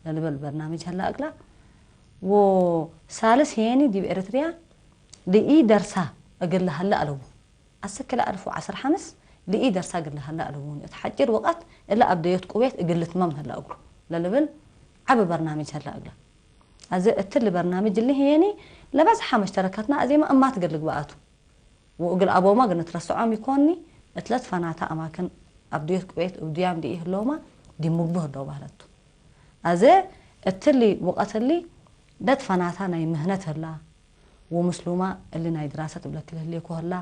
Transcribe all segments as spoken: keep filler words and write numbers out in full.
ለልበል በርናምጅ ሀላ እግላ። ወሳልስ ህዬኒ ዲብ ኤረትርያ ለኢደርሳ እግል ለሀለ አለቡ። አስክ ክልኤ አልፍ ወዐስር ሐምስ ለኢደርሳ እግል ለሀለ አለቡ። እት ሐጪር ወቀት እለ አብደዮት ቅዌት እግል ልትመም ሀላ እግሉ ለልብል ዐቢ በርናምጅ ሀላ እግላ። አዜ እትሊ በርናምጅ እሊ ህዬኒ ለበዝሐ መሽተረካትና አዜመ እማት እግል ልግበአቱ። ወእግል አቦመ እግል ንትረሰዖም ኢኮኒ፣ እት ለትፈናተ አማክን አብድዮት ቅዌት እብ ድያም ዲኢህለውመ ዲብ ምግቡ ህለው በህለቱ። አዜ እትሊ ወቀት እሊ ለትፈናተ ናይ ምህነት ህላ፣ ወምስሉመ እሊ ናይ ድራሰት እብ ለክል ህሌኮ ህላ።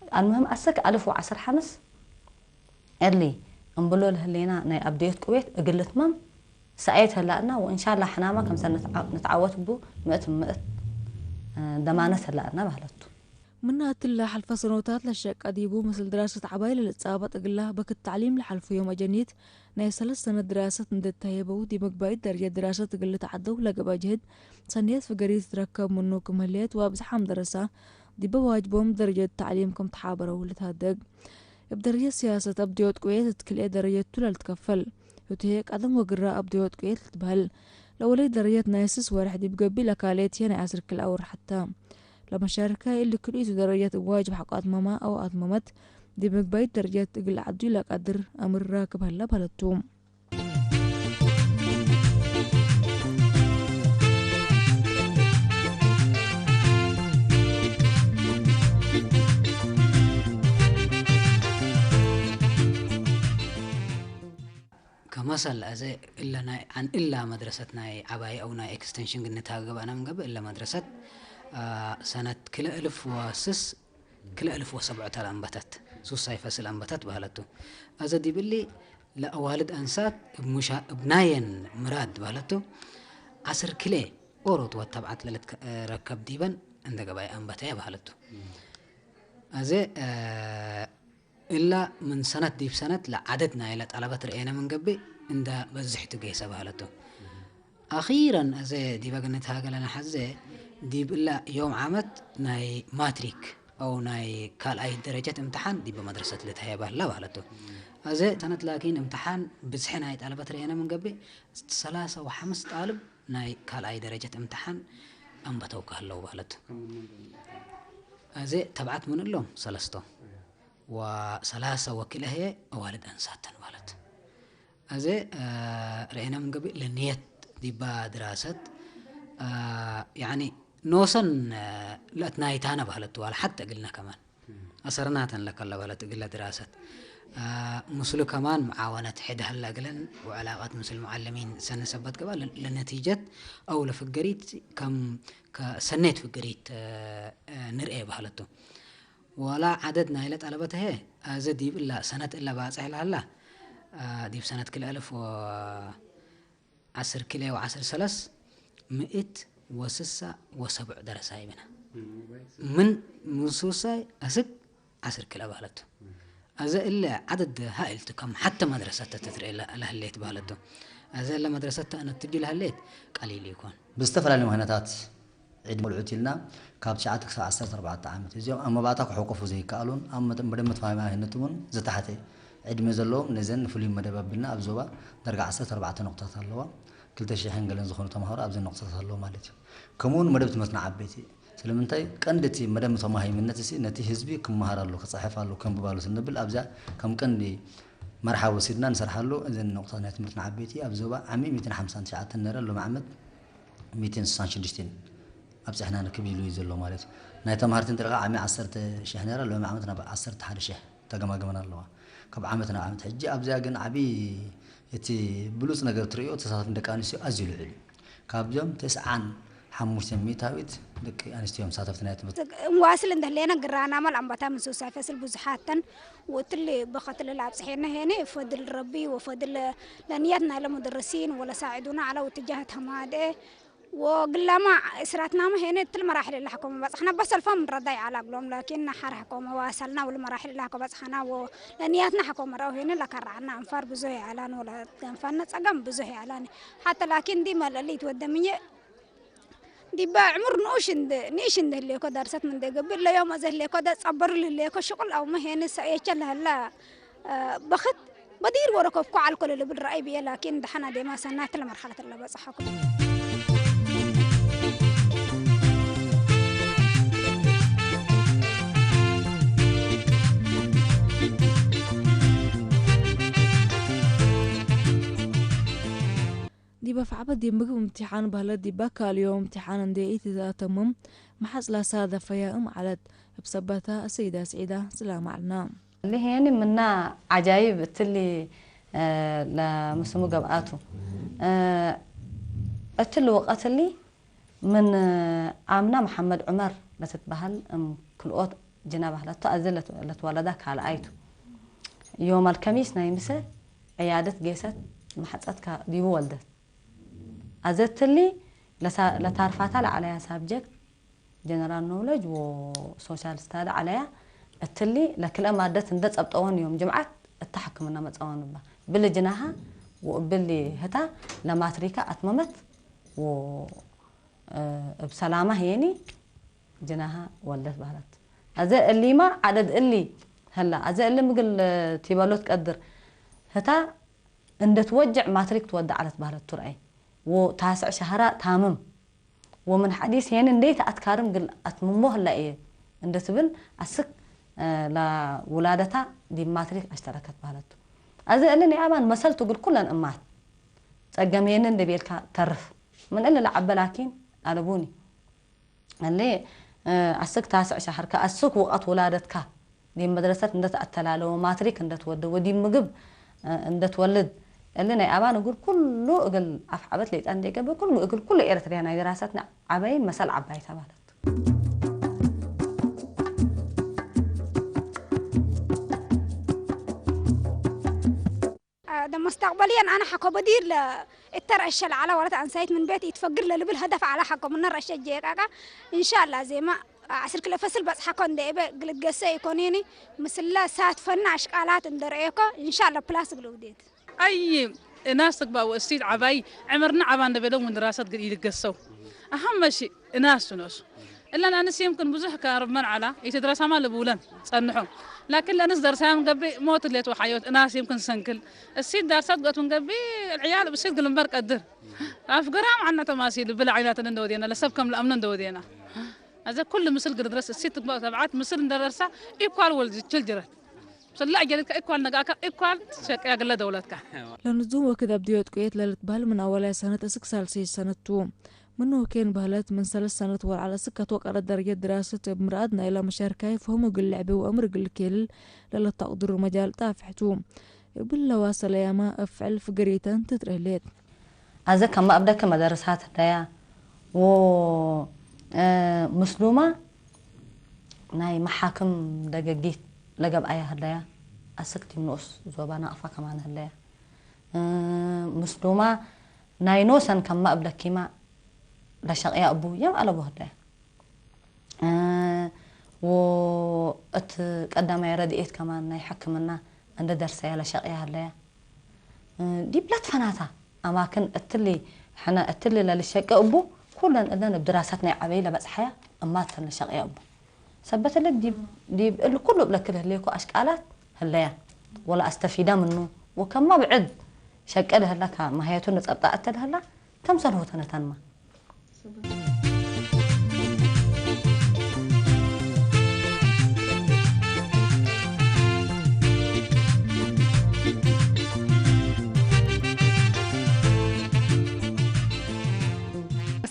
አልምህም አሰክ አልፍ ወዐስር ሐምስ እሊ እምብሎ ለህሌና ናይ አብድዮት ቅዌት እግል ልትመም ሰአየት ህላእና፣ ወእንሻላ ሕናመ ከምሰል ንትዓ-፣ ንትዓወት እቡ ምእት ምእት ደማነት ህላእና በህለቱ። ምነ እትለ ሐልፈ ሰኖታት ለሸቀ ዲቡ፣ ምስል ድራሰት ዐባይ ለልትጻበጥ እግላ፣ በክት ተዕሊም ለሐልፉዮም አጀኒት ናይ ሰለስ ሰነት ድራሰት እንዴ ተሀየበው፣ ዲብ ምግባይት ደረጀት ድራሰት እግል ልትዐደው ለገብአ ጅህድ ሰንየት ፍገሪት ትትረከብ ምኑ ክም ህሌት፣ ወአብዝሓም ደረሳ ዲበ ዋጅቦም ደረጀት ተዕሊም ክም ተሓበረው ልትሀደግ። እብ ደረጀት ሲያሰት አብድዮት ቅዌት እት ክልኤ ደረጀት ቱ ለልትከፈል። ህቱ ህዬ ቀደም ወግረ አብድዮት ቅዌት ልትበህል። ለወለይ ደረጀት ናይ ስስ ወርሕ ዲብ ገብእ፣ ለካልኤት ህዬ ናይ ዐስር ክልኤ አውርሕ ተ። ለመሻርከ እሊ ክልኢቱ ደረጀት እብ ዋጅብ ሐቆ አትመመ አው አትመመት፣ ዲብ ምግባይት ደረጀት እግል ዐዱ ለቀድር አምር ራክብ ሀለ በህለቱ። ከመሰል አዜ እለ ናይ፣ ዐን እለ መድረሰት ናይ ዐባይ አው ናይ ኤክስቴንሽን ግንት ገብአነ ምን ገብእ፣ እለ መድረሰት፣ አ፣ ሰነት ክልኤ እልፍ ወስስ፣ ክልኤ እልፍ ወሰብዑ ተለ አንበተት፣ ሱሳይ ፈስል አንበተት በህለቱ። አዜ ዲብ እሊ ለአዋልድ አንሳት እብ ሙሻ-፣ እብ ናየን ምራድ በህለቱ፣ ዐስር ክልኤ ኦሮት ወተብዐት ለልትከ-፣ ረከብ ዲበን እንደ ገባይ አንበተ በህለቱ። አዜ፣ አ፣ እላ ምን ሰነት ዲብ ሰነት ለዐደድ ናይለ ጠለበት ረኤነ ምን ገብእ፣ እንደ በዝሕ ቱ ጌሰ በህለቱ። አኺረን አዜ ዲበ ግንት ሀገ ለነሐዜ፣ ዲብ እላ ዮም ዓመት ናይ ማትሪክ አው ናይ ካልኣይት ደረጀት እምተሓን ዲበ መድረሰት ልትሀየበ ህላ በህለቱ። አዜ ሰነት ላኪን እምተሓን ብዝሒ ናይ ጠለበት ረኤነ ምን ገብእ፣ ሰላሰ ወሐምስ ጣልብ ናይ ካልኣይ ደረጀት እምተሓን አንበተው ከህለው በህለቱ። አዜ ተብዐት ምን እሎም ሰለስቶም። ወሰላሰ ወክልኤ ህዬ አዋልድ አንሳተን ማለት። አዜ፣ አ፣ ረኤነ ምን ገብእ ለንየት ዲባ ድራሰት፣ አ፣ ያኒ ኖሰን፣ አ፣ ለአትናይታነ በህለት ዋላ ሐተ እግልነ ከማን አሰርናተን ለከለ በህለት እግለ ድራሰት። አ፣ ምስሉ ከማን መዓወነት ሕድ ሀለ እግለን ወዕላቀት ምስል ሙዓልሚን ሰኒ ሰበት ገብአ ለ-፣ ለነቲጀት አው ለፍገሪት ከም ከሰኔት ፍገሪት፣ አ፣ አ፣ ንርኤ በህለቱ። ወላ ዐደድ ናይለ ጠለበት ህዬ፣ አዜ ዲብ እላ ሰነት እለ ባጽሕ ለሀላ፣ አ፣ ዲብ ሰነት ክልኤ አልፍ ወዐስር ክልኤ ወዐስር ሰለስ፣ ምእት ወስሳ ወሰብዕ ደረሳይ ብነ። ምን፣ ምን ሱሳይ አስክ ዐስር ክልኤ በህለቱ። አዜ እለ ዐደድ ሀይል ቱ፣ ከም ሐተ መድረሰት ትትርኤ ለ-፣ ለህሌት በህለቱ። አዜ እለ መድረሰት ተአነትጁ ለህሌት ቀሊል ኢኮን። ብዝተፈላለዩ ምክንያታት፣ ዕድመ ቆልዑት ኢልና፣ ካብ ትሽዓተ ክሳብ ዐሰርተ አርባዕተ ዓመት። እዚኦም ኣብ መባእታ ክሕቁፉ ዘይከኣሉን ኣብ መደ-፣ መደብ መትማማይነትውን ዝተሓተ ዕድመ ዘለዎም፣ ነዘን ንፍሉይ መደብ ኣቢልና ኣብ ዞባ ዳርጋ ዐሰርተ ኣርባዕተ ነቑጣታት ኣለዋ። ክልተ ሽሕን ገለን ዝኾኑ ተምሃሮ ኣብዘን ነቑጣታት ኣለዉ ማለት እዩ። ከምኡውን መደብ ትምህርትና ዓበይቲ። ስለምንታይ? ቀንዲ እቲ መደብ መትማማይነት እዚ ነቲ ህዝቢ ክመሃር ኣሎ፣ ክጽሕፍ ኣሎ፣ ከንብብ ኣሎ ስንብል ኣብዚኣ ከም ቀንዲ መርሓ ወሲድና ንሰርሓሉ። እዘን ነቑጣታት ናይ ትምህርትና ዓበይቲ ኣብ ዞባ ዓሚ ሚእትን ሓምሳን ትሽዓተን ነይረ፣ ሎሚ ዓመት ሚእትን ስሳን ሽዱሽተን ኣብጺሕና ንክብ ኢሉ እዩ ዘሎ ማለት እዩ። ናይ ተምሃርቲ እንተሪኻ ዓሚ ዓሰርተ ሽሕ ነይራ፣ ሎሚ ዓመት ናብ ዓሰርተ ሓደ ሽሕ ተገማግመን ኣለዋ። ካብ ዓመት ናብ ዓመት ሕጂ ኣብዚኣ ግን ዓቢ እቲ ብሉጽ ነገር ትርእዮ ተሳታፍን ደቂ ኣንስትዮ ኣዝዩ ልዑል እዩ። ካብዚኦም ተስዓን ሓሙሽተን ሚእታዊት ደቂ ኣንስትዮ እዮም ተሳተፍቲ ናይ ትምህርቲ። እንዋስል እንደህሌነ ግራና መል ኣንበታ ምን ሱሳይ ፈስል ብዙሓተን ወእትሊ በኸት ለለአብጽሔነ ሄነ ፈድል ረቢ ወፈድል ለንየት ናይለ ሙደረሲን ወለሳዕዱነ ዐለ ወትጃህ ተማዴ ወግላማ እስራትናመ ሄነ እትል መራሕል እለ ሐኮመ በጽሕነ በሰልፈ ምን ረዳይ ዐለ እግሎም ላኪን ነሐር ሐኮመ ዋሰልና ወለመራሕል እለ ሐኮ በጽሐና ወለንየትነ ሐኮመ ረአው ሄነ ለከረዐነ አንፋር ብዙህ የዐላን ወለትገንፈነ ጸገም ብዙህ የዐላን ሐተ ላኪን ዲመ ለሊት ወደምዬ ዲበ ዕሙር ንኡሽ እንደ፣ ንእሽ እንደ ህሌኮ፣ ደርሰት ምን እንደ ገብእ፣ ለዮም አዘ ህሌኮ፣ ደ ጸበሩ ለህሌኮ ሽቁል አውመ ሄኒ ሰእየቸ ለህለ፣ አ፣ በክት በዲር ወረከብኩ ዐልኮ ለልብል ረአይ ብዬ፣ ላኪን ደሐና ዴማ ሰናት ለመርሐለት ለበጽሐኩ። ዲብ አፍዐበት ዲብ ምግብ እምትሓን በህለት፣ ዲብ አካል ዮም እምትሓን እንዴ ኢትትአተምም መሐጽ ለሳደፈያ እም ዐለት። እብ ሰበታ አሰይዳ ስዒዳ ስላም ዐልነ። እሊ ሄኒ ምና ዐጃይብ እትሊ፣ እ፣ ለምስሙ ገብአቱ። እ፣ እትሊ ወቀት እሊ ምን አምና መሐመድ ዑመር ለትትበህል እም ክልኦት ጅና በህለቱ፣ አዜ ለት-፣ ለትወለዳ ካልአይቱ። ዮም አልከሚስ ናይ ምሰ ዕያደት ጌሰት፣ መሐጸት ከ-፣ ዲቡ ወልደት። አዜ እትሊ ለሳ-፣ ለታርፋታ ለዐለያ ሳብጀክት ጀነራል ኖውለጅ ወሶሻል ስታዲ ዐለያ። እትሊ ለክልኤ ማደት እንዴ ጸብጠወን ዮም ጅምዐት እተ ሕክምና መጸወን እባ። እብሊ ጅናሃ ወእብሊ ህታ ለማትሪካ አትመመት ወ-፣ እብ ሰላማ ህዬኒ ጅናሃ ወልደት በህለት። አዜ እሊማ ዐደድ እሊ ህላ። አዜ እሊ ምግል ቲበሎ ትቀድር። ህታ እንዴ ትወጅዕ ማትሪክ ትወዴ ዐለት በህለት ቱ ረአይ። ወታስዕ ሸህራ ታምም። ወምን ሐዲስ ሄኒ እንዴ ተአትካርም እግል አትምሞ ህላ እየ እንዴ ትብል አስክ፣ እ፣ ለውላደታ ዲብ ማትሪክ አሽተረከት በህለት ቱ። አዜ እሊ ናይ አማን መሰል ቱ እግል ኩለን እማት። ጸገም ሄኒ እንዴ ቤልካ ተርፍ። ምን እሊ ለዐበ ላኪን አለቡኒ። እሊ፣ እ፣ አስክ ታስዕ ሸህር ከአስክ ወቀት ውላደትካ ዲብ መድረሰት እንዴ ተአተላለ ወማትሪክ እንዴ ትወዴ ወዲብ ምግብ፣ እ፣ እንዴ ትወልድ፣ እሊ ናይ አማን እግል ኩሉ እግል አፍዐበት ሌጠ እንዴ ገብእ ኩሉ እግል ኩሉ ኤረትርያ ናይ ድራሰትነ ዐበይ መሰል ዐባይ ተ በህለት። አ፣ ደ መስተቅበልየን አነ ሐቆ በዲር ለእተ ረአሸ ለዐለ ወለት አንሳይት ምን ቤት ኢትፈግር ለልብል ሀደፍ ዐለ ሐቆ ምነ ረአሸ ጄቃቃ። እንሻላ ዜመ ዐስር ክለ ፈስል በጽሐኮ እንደ እበ እግል እትገሰ ኢኮኔኒ ምስለ ሳትፈና አሽቃላት እንደ ረኤኮ እንሻላ ፕላስ እግል ውዴት። አይ እናስ ትግባእ ወእሲት ዐባይ ዕምርነ ዐባ እንደ ቤለው ምን ድራሰት እግል ኢልትገሰው። አሀመ ሺ እናስ ኖሱ። እለን አንስ የምክን ብዙሕ ከአርብ መን ዐላ፣ ኢትድረሳማ ልቡለን ጸንሖ። ላኪን ለአንስ ደርሳያም ገብእ ሞት ሌት ወሐዮት፣ እናስ የምክን ሰንክል። እሲት ዳርሳት ገአት ምን ገብእ፣ ዕያል እብ እሲት ግልምበር ቀድር። አፍገራም ዐነ ተማሲል፣ ብለ ዓይናትን እንደ ወዴና፣ ለሰብ ከም ለአምነ እንደ ወዴና። አዘ ኩል ምስል ግርድረስ እሲት ትግባእ ተብዓት ምስል እንደ ደርሳ፣ ኢኳል ወልድ ችል ጅረት። ሰለ አጀልትከ ኢኳል ነጋከ ኢኳል ሸቅያ ግለ ደውለትከ። ለንዙም ወክድ አብድዮት ቁየት ለልትበህል ምን አወላይ ሰነት እስክ ሳልሰይ ሰነት ቱ። ምኑ ኬን በህለት ምን ሰለስ ሰነት ወለዐለ እስክ አትወቀረት ደረጀት ድራሰት እብ ምርአት ናይላ መሻርካይ ፈህሙ እግል ልዕቤ ወአምር እግል ልኬልል ለለተቅድሩ መጃል ጣፍሕ ቱ። እብለ ዋሰለያመ እብ ፍዕል ፍግሪተን ትትርህሌት። አዘ ከመ አብደከ መደርሳት ህለያ ወ፣ እ፣ ምስሉማ ናይ መሓክም ደገጊት ለገብአያ ህለያ፣ አስክ ዲብ ንኡስ ዞባ ናቅፋ ከማን ህለያ። እ፣ ምስሉማ ናይ ኖሰን ከመ አብደኪማ ለሸቅያ እቡ የም አለቡ ህለያ። እ፣ ወእት ቀዳማይ ረድኤት ከማን ናይ ሕክምና እንደ ደርሰያ ለሸቅያ ህለያ። እ፣ ዲብ ለትፈናታ አማክን እትሊ ሕነ እትሊ ለልሸቄ እቡ፣ ኩለን እለን እብ ድራሰት ናይ ዐበይ ለበጽሐያ እማት ተን ለሸቅያ እቡ። ሰበት እለ ዲብ፣ ዲብ እሊ ኩሉ እብ ለክል ህሌኮ አሽቃላት ህለያ ወለአስተፊዳ ምኑ፣ ወከማ ብዕድ ሸቄ ለህላ ከማህየቱ ንጸብጣ እተ ለህላ ከምሰልሁ ተነተንማ።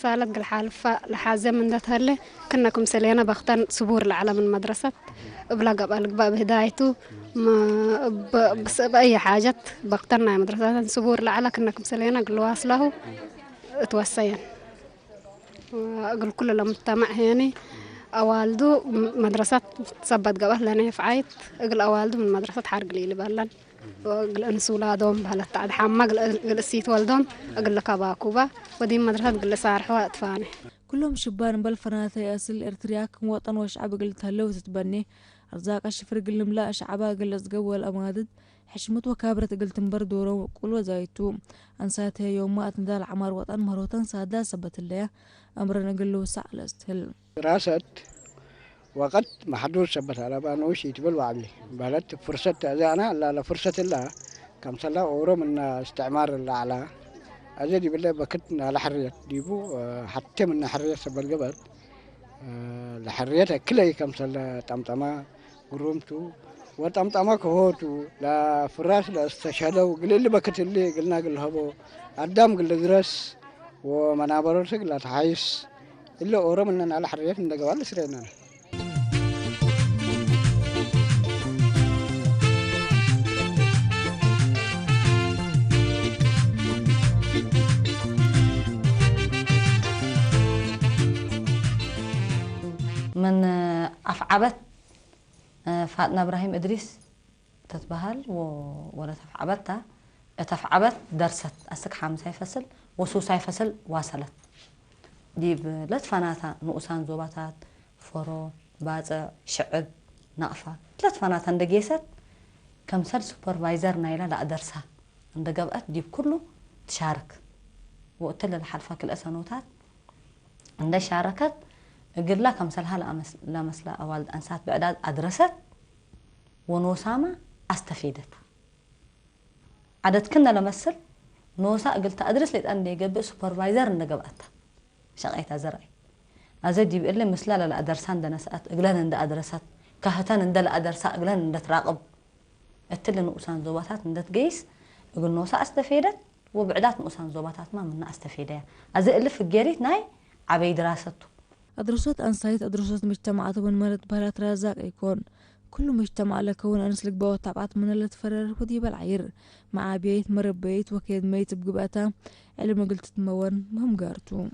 ሳለት እግል ሓልፋ ለሓዘ ምን እንዴ ተሀሌ፣ ክነ ክምሰሌነ በክተን ስቡር ለዐለ ምን መድረሰት እብለ ገብአ ልግበእ ብህዳይቱ፣ ም-፣ እብ-፣ ብስ-፣ በአየ ሓጀት በክተን ናይ መድረሰተን ስቡር ለዐለ ክነ ክምሰሌነ እግል ዋስላሁ እትወሰየን። እግል ኩሉ ለሙጅተመዕ ሄኒ አዋልዱ መድረሰት ሰበት ገብአት ለኔፍዓይት፣ እግል አዋልዱ ምን መድረሰት ሐርግ ለኢልበለን፣ ወእግል እንስ ውላዶም በህለት ተዐድ ሐማ እግል፣ እግል እሲት ወልዶም እግል ልከባኩበ ወዲብ መድረሰት እግል ልሳርሕወ እትፋኔ። ክሎም ሽባን እምበል ፈናተይ አስል ኤርትርያ ክም ወጠን ወሸዐብ እግል ልትሀሌ ወትትበኔ፣ አርዛቀ ሽፍር እግል ልምለእ፣ ሸዐባ እግል ለጽገብ ወለአማድድ፣ ሕሽመት ወካብረት እግል ትንበር ዶሮም ወቁል ወዛይቱ። አንሳተ ዮማ እት ንዳል ዐማር ወጠን ምህሮተን ሳዳ ሰበት ህለያ፣ አምረን እግል ልውሳዕ ለአስትህል። ድራሰት ወቀት መሕዱድ ሰበት አለባ ንኡሽ ኢትብል ወዐቢ በህለት ፍርሰት ተአዛና ላለ ፍርሰት እላ ከምሰላ ኦሮ ምነ እስትዕማር ለዐላ፣ አዜ ዲብለ በክት ናለ ሕርየት ዲቡ፣ ሐቴ ምነ ሕርየት ሰበት ገብአት፣ ለሕርየት እክለይ ከምሰለ ጠምጠመ ግሩም ቱ፣ ወጠምጠመ ከሆቱ፣ ለፍራስ ለእስተሸለው፣ እግል እሊ በክት እሊ እግልና እግል ሀቦ፣ አዳም እግል ልድረስ፣ ወመናበሮቱ እግል ለተሓይስ፣ እለ ኦሮ ምነ ናለ ሕርየት እንደ ገብአ ልስሬነ። ምን አፍዓበት ፋጥና እብራሂም እድሪስ ትትበሀል ወ-፣ ወለት አፍዓበት ተ። እት አፍዓበት ደርሰት፣ አስክ ሓምሳይ ፈስል ወሱሳይ ፈስል ዋሰለት። ዲብ ለትፈናተ ንኡሳን ዞባታት፣ ፎሮ፣ ባጽዕ፣ ሽዕብ፣ ናቅፋ፣ ለትፈናተ እንደ ጌሰት፣ ከምሰል ሱፐርቫይዘር ናይላ ለአደርሳ እንደ ገብአት ዲብ ኩሉ ትሻርክ። ወእትለ ለሓልፋ ክልኤ ሰኖታት እንደ ሻረከት፣ እግላ ከምሰልሃ ለአመስ-፣ ለመስላ አዋልድ አንሳት ብዕዳት አድረሰት ወኖሳመ አስተፌደት። ዐደት ክነ ለመስል ኖሳ እግል ተአድርስ ሌጠ እንዴ ገብእ ሱፐርቫይዘር እንደ ገብአት ተ። ሸቄታ ዘርአይ። አዜ ዲብ እሊ ምስላ ለለአደርሳ እንደ ነስአት፣ እግለን እንደ አድረሰት፣ ካህተን እንደ ለአደርሳ እግለን እንደ ትራቅብ፣ እትሊ ንኡሳን ዞባታት እንደ ትገይስ እግል ኖሳ አስተፌደት፣ ወብዕዳት ንኡሳን ዞባታትመ ምነ አስተፌደያ። አዜ እሊ ፍጌሪት ናይ ዐበይ ድራሰት ቱ። አድረሶት አንሳይት አድረሶት ምጅተማዓት ወንመረት በህላት ራዛቅ ኢኮን። ኩሉ ምጅተማዕ ለከውን አንስ ልግበኦ ታብዓት ምነ ለትፈረር ወዲበ ለዓይር መዓብየይት መረበይት ወኬድመይት እብ ግብአተ ዕልም እግል ትትመወን ምህም ጋር ቱ።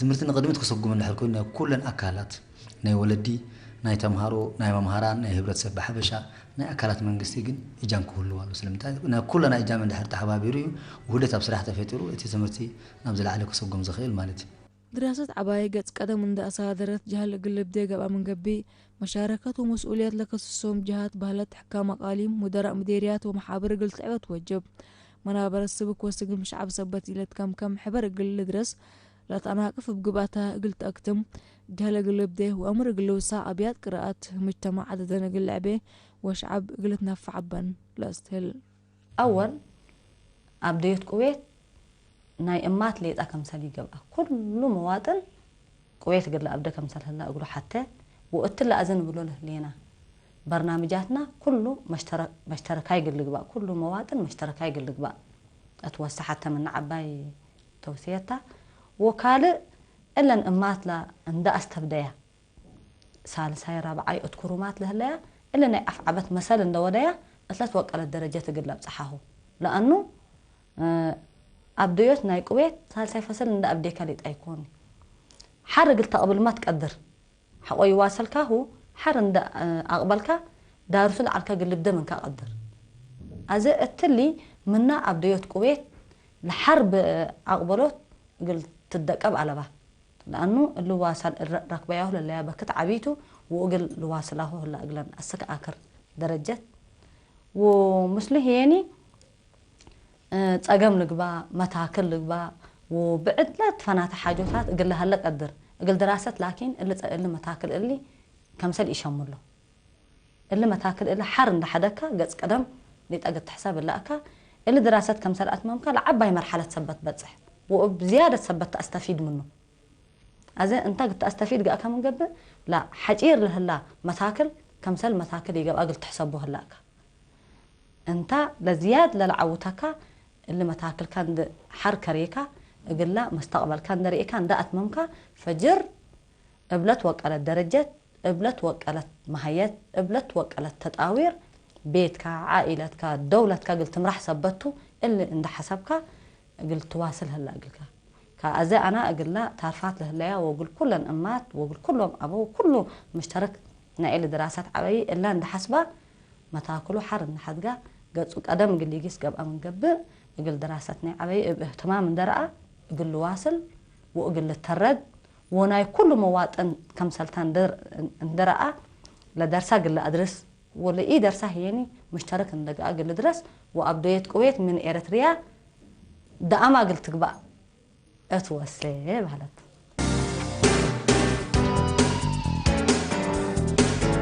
ትምህርቲ ንቅድሚት ክሰጉም እንድሕር ኮይኑ ናይ ኩለን አካላት ናይ ወለዲ፣ ናይ ተምሃሮ፣ ናይ መምሃራን፣ ናይ ህብረተሰብ ብሐበሻ፣ ናይ አካላት መንግስቲ ግን እጃም ክህልው አሉ። ስለምንታይ? ናይ ኩለና እጃም እንድሕር ተሐባቢሩ እዩ ውህደት ኣብ ስራሕ ተፈጢሩ እቲ ትምህርቲ ናብ ዝለዓለ ክሰጉም ዝኽእል ማለት እዩ። ድራሰት ዐባይ ገጽ ቀደም እንደ አሳደረት ጀህል እግል ልብዴ ገብአ ምን ገብእ፣ መሻረከት ወመስኡልየት ለከስሶም ጀሃት በህለት ሕካም አቃሊም፣ ሙደራእ ምዴርያት ወመሓብር እግል ትዕበት ወጅብ። መናበረት ስብክ ወስግም ሸዐብ ሰበት ኢለትከምከም ሕበር እግል ልድረስ ለተአናቅፍ እብ ግብአተ እግል ተአክትም፣ ጀህል እግል ልብዴ ወአምር እግል ልውሳእ አብያት ቅራአት ምጅተማዕ ዐደደን እግል ልዕቤ ወሸዐብ እግል ልትነፈዕ በን ለአስትህል። አወል፣ አብደዮት ቅዌት ናይ እማት ሌጠ ከምሰል ኢገብአ። ኩሉ መዋጥን ቅዌት እግል ለአብደ ከምሰል ህለ እግሉ ሐቴ፣ ወእትለ አዜ ንብሎ ለህሌና በርናምጃትና ኩሉ መሽተረ-፣ መሽተረካይ እግል ልግባእ፣ ኩሉ መዋጥን መሽተረካይ እግል ልግባእ። እት ወሰ ሐቴ ምነ ዐባይ ተውስየታ። ወካልእ እለን እማትላ እንደ አስተብደያ፣ ሳልሳይ ራብዓይ እት ክሩማት ለህለያ፣ እሊ ናይ አፍዓበት መሰል እንደ ወደያ፣ እት ለትወቀለት ደረጀት እግል ለብጽሓሁ። ለአኑ፣ እ፣ አብደዮት ናይ ቅዌት ሳልሳይ ፈስል እንደ አብዴከ ሌጠ ኢኮኒ። ሐር እግል ተቅብልመ ትቀድር። ሐቆ ይዋሰልካሁ፣ ሐር እንደ፣ እ፣ አቅበልካ፣ ዳርሱ ለዐልከ እግል ልብደ ምንከ ቀድር። አዜ እትሊ ምነ አብደዮት ቅዌት ለሐር ብአቅበሎት እግል ትደቀብ አለባ። ለአኑ እሊ ዋሳል እረ-፣ ረክበያሁ ለለያ በክት ዐቢ ቱ፣ ወእግል ልዋስላሁ ህላ እግለን አስክ አክር ደረጀት። ወምስሉ ህዬኒ፣ እ፣ ጸገም ልግባእ፣ መታክል ልግባእ፣ ወብዕድ ለትፈናተ ሓጆታት እግል ለሀለ ቀድር። እግል ድራሰት ላኪን እሊ ጸ-፣ እሊ መታክል እሊ ከምሰል ኢሸምሎ። እሊ መታክል እሊ ሐር እንደ ሐደካ ገጽ ቀደም ሊጠ እግል ትሕሰብ እላእካ፣ እሊ ድራሰት ከምሰል አትመምካ ለዐባይ መርሐለት ሰበት በጽሕ፣ ወእብ ዝያደት ሰበት ተአስተፊድ ምኑ። አዜ እንተ እግል ተአስተፊድ ገአከ ምን ገብእ፣ ላ ሐጪር ለህላ መታክል ከምሰል መታክል ኢገብአ እግል ትሕሰቦ ህላእካ። እንተ ለዝያድ ለለዐውተካ እሊ መታክልካ እንደ ሐር ከሬካ፣ እግላ መስተቅበልካ እንደ ርኤካ እንደ አትመምካ፣ ፈጅር እብ ለትወቀለት ደረጀት፣ እብ ለትወቀለት መሀየት፣ እብ ለትወቀለት ተጣዊር፣ ቤትካ፣ ዓኢለትካ፣ ደውለትካ እግል ትምራሕ ሰበት ቱ፣ እሊ እንደ ሐሰብካ እግል ትዋስል ህላ እግልካ። ከአዜ አና እግላ ታርፋት ለህለያ ወእግል ኩለን እማት ወእግል ኩሎም አበው ኩሉ ምሽተርክ ናይ እሊ ድራሰት ዐበይ እላ እንደ ሐስባ፣ መታክሉ ሐር እንደ ሐድጋ፣ ገጹ ቀደም እግል ኢጊስ ገብአ ምን ገብእ፣ እግል ድራሰት ናይ ዐበይ እብ እህትማም እንደ ረአ፣ እግል ልዋስል ወእግል ልተረድ፣ ወናይ ኩሉ መዋጥን ከምሰልታ እንደ፣ እንደ ረአ፣ ለደርሳ እግል ለአድርስ፣ ወለኢደርሳ ህዬኒ ምሽተርክ እንደ ገአ እግል ልድረስ፣ ወአብዶየት ቅዌት ምን ኤረትርያ ደአማግል ትግባእ እት ወሴ በህለት።